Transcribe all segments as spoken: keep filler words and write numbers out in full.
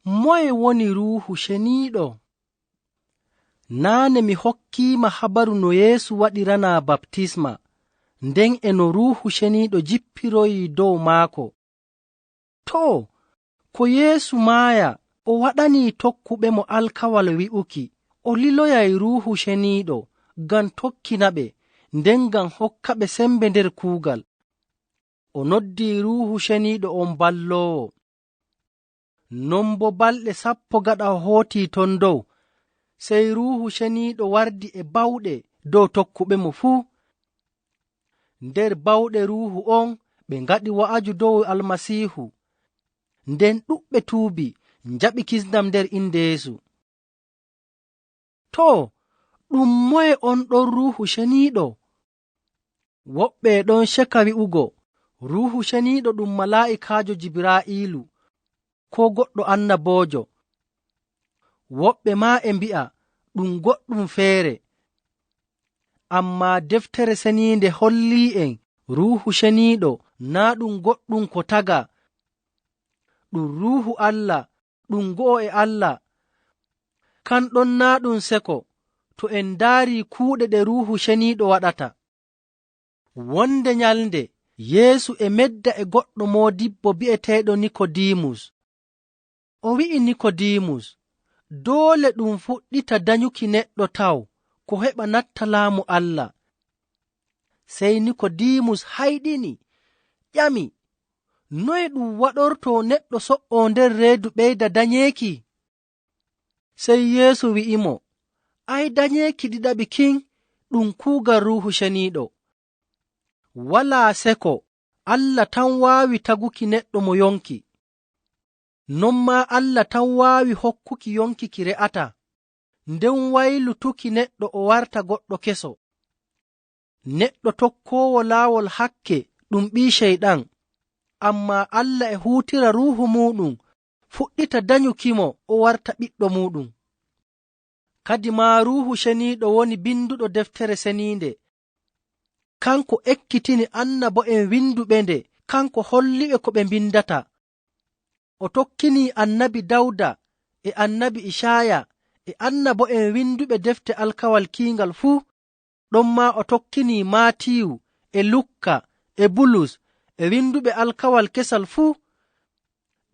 Moye woni Ruuhu Ceniiɗo? Naane mi hokki ma habaru no Yeesu waɗiranaa baptisma, nden e no Ruuhu Ceniiɗo jippiroyi dow maako. Too, ko Yeesu maaya, o waɗani tokkuɓe mo alkawal wi'uki, o liloyay Ruuhu Ceniiɗo ngam tokkina ɓe, nden ngam hokka ɓe sembe nder kuugal. O noddi Ruuhu Ceniiɗo on balloowo. Non boo balɗe sappo gaɗa o hooti ton dow, sey Ruuhu Ceniiɗo wardi e bawɗe dow tokkuɓe mo fuu. Nder bawɗe Ruuhu on ɓe ngaɗi wa'aju dow Almasiihu. Nden ɗuɗɓe tuubi, njaɓi kisndam nder innde Yeesu. Too, ɗum moye on ɗon Ruuhu Ceniiɗo? Woɓɓe e ɗon ceka wi'ugo, Ruuhu Ceniiɗo ɗum malaa'ikaajo Jibraa'iilu, koo goɗɗo annaboojo. Woɓɓe maa e mbi'a, ɗum goɗɗum feere. Ammaa Deftere Seniinde hollii'en Ruuhu Ceniiɗo naa ɗum goɗɗum ko tagaa. Ɗum Ruuhu Allah, ɗum go'o e Allah. Kan ɗon naa ɗum seko, to en ndaari kuuɗe ɗe Ruuhu Ceniiɗo waɗata. Wonde nyalnde, Yeesu e medda e goɗɗo moodibbo bi'eteeɗo Nikodimus. O wi'i Nikodimus, doole ɗum fuɗɗita danyuki neɗɗo taw, ko heɓa natta laamu Allah. Sey Nikodimus hayɗini, ƴami, noye ɗum waɗorto neɗɗo so'o nder reedu ɓeyda danyeeki? Sey Yeesu wi'imo, ay danyeeki ɗiɗaɓi kin ɗum kuugal Ruuhu Ceniiɗo. Walaa seko, Allah tan waawi taguki neɗɗo mo yonki. Non maa Allah tan waawi hokkuki yonki ki re'ataa, nden waylutuki neɗɗo o warta goɗɗo keso. Neɗɗo tokkoowo laawol hakke ɗum ɓii Ceyɗan, ammaa Allah e huutira Ruuhu muuɗum fuɗɗita danyukimo o warta ɓiɗɗo muuɗum. Kadimaa Ruuhu Ceniiɗo woni binduɗo Deftere Seniinde. Kanko ekkitini annabo'en winduɓe nde, kanko holliɓe ko ɓe mbindata. O tokkini annabi Dawda e annabi Icaaya e annabo'en winduɓe defte alkawal kiingal fuu. Ɗon maa o tokkini Maatiyu e Lukka e Bulus e winduɓe alkawal kesal fuu.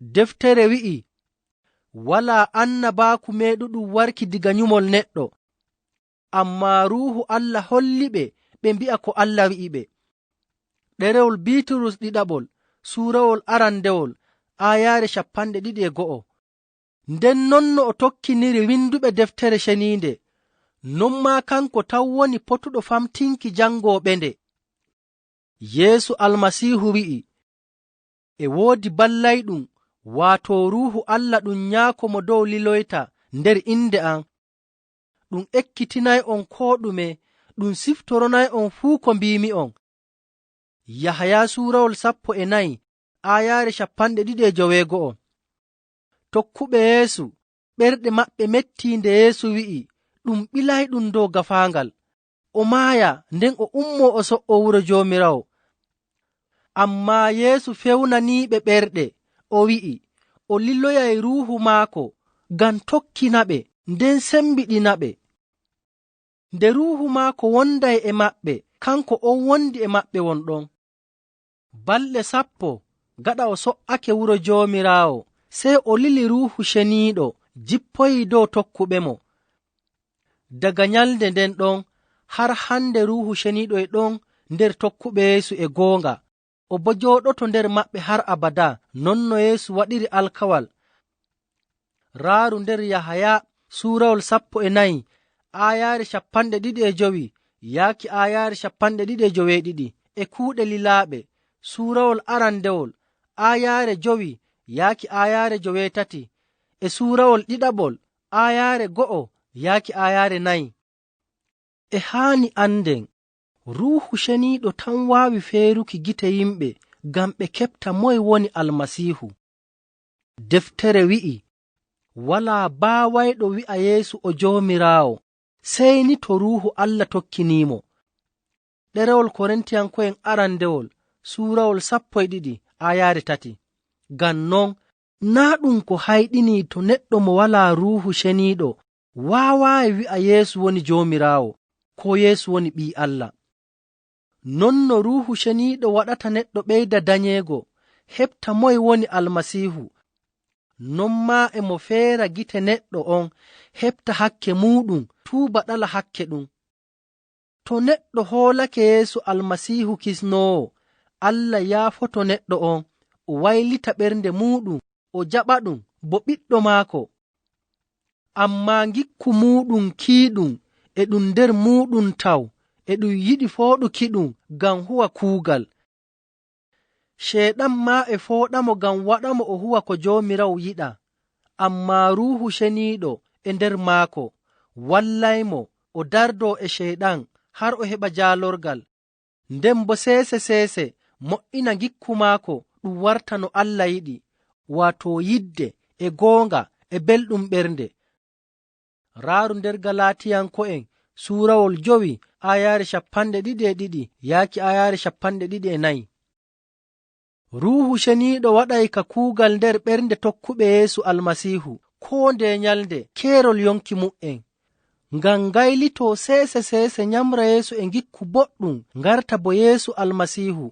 Deftere wi'i, walaa annabaaku meeɗuɗum warki diga nyumol neɗɗo. Ammaa Ruuhu Allah holli ɓe, ɓe mbi'a ko Allah wi'i ɓe. Ɗerewol Biiturus ɗiɗaɓol, suurawol arandewol, aayaare cappanɗe ɗiɗi e go'o. Nden non no o tokkiniri winduɓe Deftere Ceniinde, non maa kanko tan woni potuɗo famtinki jaŋgooɓe nde. Yeesu Almasiihu wi'i, e woodi ballayɗum, waato Ruuhu Allah ɗum Nyaako Mo Dow liloyta nder innde am. Ɗum ekkitinay on koo ɗume, ɗum siftoronay on fuu ko mbiimi on. Yahaya suurawol sappo e nayi, aayaare cappanɗe ɗiɗi e joweego'o. Tokkuɓe Yeesu, ɓerɗe maɓɓe metti nde Yeesu wi'i ɗum ɓilayɗum dow gafaaŋgal. O maaya, nden o ummo o so'o wuro Joomiraawo. Ammaa Yeesu fewnaniiɓe ɓerɗe, o wi'i, o liloyay Ruuhu maako ngam tokkina ɓe, nden sembiɗina ɓe. Nde Ruuhu maako wonday e maɓɓe, kanko on wondi e maɓɓe won ɗon. Balɗe sappo gaɗa o so'ake wuro Joomiraawo, sey o lili Ruuhu Ceniiɗo jippoyi dow tokkuɓe mo. Daga nyalnde nden ɗon har hande Ruuhu Ceniiɗo e ɗon nder tokkuɓe Yeesu e gooŋga. O boo jooɗoto nder maɓɓe har abadaa, non no Yeesu waɗiri alkawal. Raaru nder Yahaya, suurawol sappo e nayi, aayaare cappanɗe ɗiɗi e jowi, yaaki aayaare cappanɗe ɗiɗi e joweeɗiɗi, e Kuuɗe Lilaaɓe, suurawol arandewol, aayaare jowi, yaaki aayaare joweetati, e suurawol ɗiɗaɓol, aayaare go'o, yaaki aayaare nayi. E haani annden, Ruuhu Ceniiɗo tan waawi feeruki gite yimɓe ngam ɓe keɓta moy woni Almasiihu. Deftere wi'i, walaa baawayɗo wi'a Yeesu o Joomiraawo, sey ni to Ruuhu Allah tokkini mo. Ɗerewol Korintiyanko'en arandewol, suurawol sappo e ɗiɗi, aayaare tati. Ngam non, Naa ɗum ko hayɗini to neɗɗo mo walaa Ruuhu Ceniiɗo waawaay wi'a Yeesu woni Joomiraawo, koo Yeesu woni Ɓii Allah. Non no Ruuhu Ceniiɗo waɗata neɗɗo ɓeyda danyeego, heɓta moy woni Almasiihu. Non maa e mo feera gite neɗɗo on, heɓta hakke muuɗum, tuuba ɗala hakke ɗum. To neɗɗo hoolake Yeesu Almasiihu Kisnoowo, Allah yaafoto neɗɗo on, o waylita ɓernde muuɗum, o jaɓa ɗum bo ɓiɗɗo maako. Ammaa ngikku muuɗum kiiɗum, e ɗum nder muuɗum taw, e ɗum yiɗi fooɗuki ɗum ngam huwa kuugal. Ceyɗan maa e fooɗa mo ngam waɗa mo o huwa ko Joomiraawo yiɗaa. Ammaa Ruuhu Ceniiɗo e nder maako, wallay mo o dardoo e Ceyɗan har o heɓa jaalorgal. Nden boo seese-seese mo'ina ngikku maako ɗum warta no Allah yiɗi, waato yiɗde, e gooŋga, e belɗum ɓernde. Raaru nder Galaatiyanko'en, suurawol jowi, aayaare cappanɗe ɗiɗi e ɗiɗi, yaaki aayaare cappanɗe ɗiɗi e nayi. Ruuhu Ceniiɗo waɗay ka kuugal nder ɓernde tokkuɓe Yeesu Almasiihu, koo ndeye nyalnde keerol yoŋki mu'en. Ngam ngaylito seese-seese nyamra Yeesu e ngikku boɗɗum ngarta bo Yeesu Almasiihu.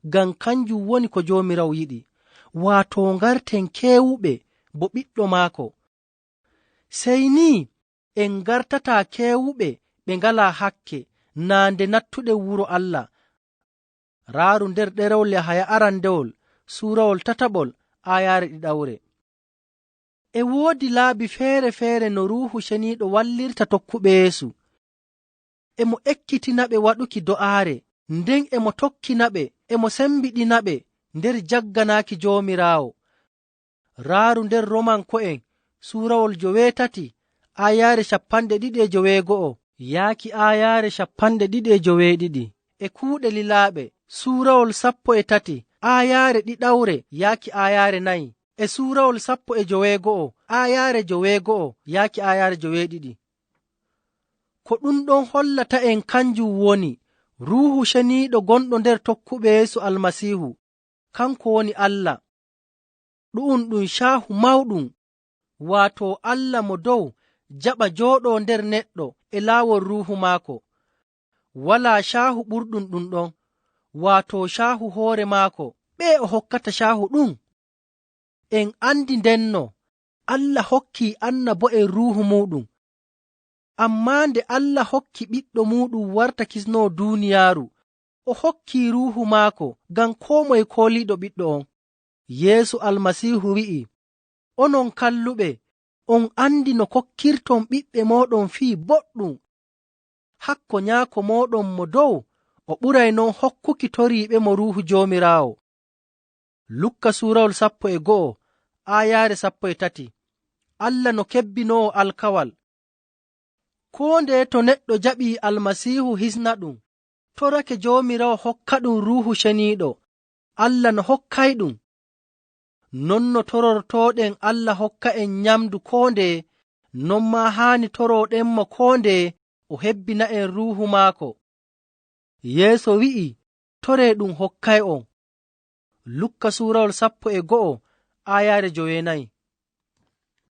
Ngam kanjum woni ko Joomiraawo yiɗi, waato ngarten keewuɓe bo ɓiɗɗo maako. Sey ni en ngartataa keewuɓe ɓe ngalaa hakke, naa nde nattuɗen wuro Allah. Raaru nder ɗerewol Yahaya arandewol, suurawol tataɓol, aayaare ɗiɗawre. E woodi laabi feere-feere no Ruuhu Ceniiɗo wallirta tokkuɓe Yeesu. E mo ekkitina ɓe waɗuki do'aare, nden e mo tokkina ɓe, e mo sembiɗina ɓe nder jagganaaki Joomiraawo. Raaru nder Romanko'en, suurawol joweetati, aayaare cappanɗe ɗiɗi e joweego'o, yaaki aayaare cappanɗe ɗiɗi e joweeɗiɗi. E Kuuɗe Lilaaɓe, suurawol sappo e tati, aayaare ɗiɗawre yaaki aayaare nayi. E suurawol sappo e joweego'o, aayaare joweego'o yaaki aayaare joweeɗiɗi. Ko ɗum ɗon hollata en kanjum woni Ruuhu Ceniiɗo gonɗo nder tokkuɓe Yeesu Almasiihu, kanko woni Allah. Ɗu'um ɗum caahu mawɗum, waato Allah mo dow jaɓa jooɗo nder neɗɗo e laawol Ruuhu maako. Walaa caahu ɓurɗum ɗum ɗon, waato caahu hoore maako. Ɓeye o hokkata caahu ɗum? En andi ndenno, Allah hokki annabo'en Ruuhu muuɗum. Ammaa nde Allah hokki Ɓiɗɗo muuɗum warta kisnoowo duuniyaaru, o hokki Ruuhu maako ngam koo moye kooliiɗo Ɓiɗɗo on. Yeesu Almasiihu wi'i, "Onon kalluɓe, on andi no kokkirton ɓiɓɓe mooɗon fii boɗɗum. Hakko Nyaako mooɗon mo dow, o ɓuray non hokkuki toriiɓe mo Ruuhu Joomiraawo." Lukka suurawol sappo e go'o, aayaare sappo e tati. Allah no kebbinoowo alkawal. Koo ndeye to neɗɗo jaɓi Almasiihu hisna ɗum, torake Joomiraawo hokka ɗum Ruuhu Ceniiɗo, Allah no hokkay ɗum. Non no torortooɗen Allah hokka en nyamdu koo ndeye, non maa haani torooɗen mo koo ndeye o hebbina en Ruuhu maako. Yeesu wi'i, "Toree ɗum hokkay on." Lukka suurawol sappo e go'o, aayaare joweenayi.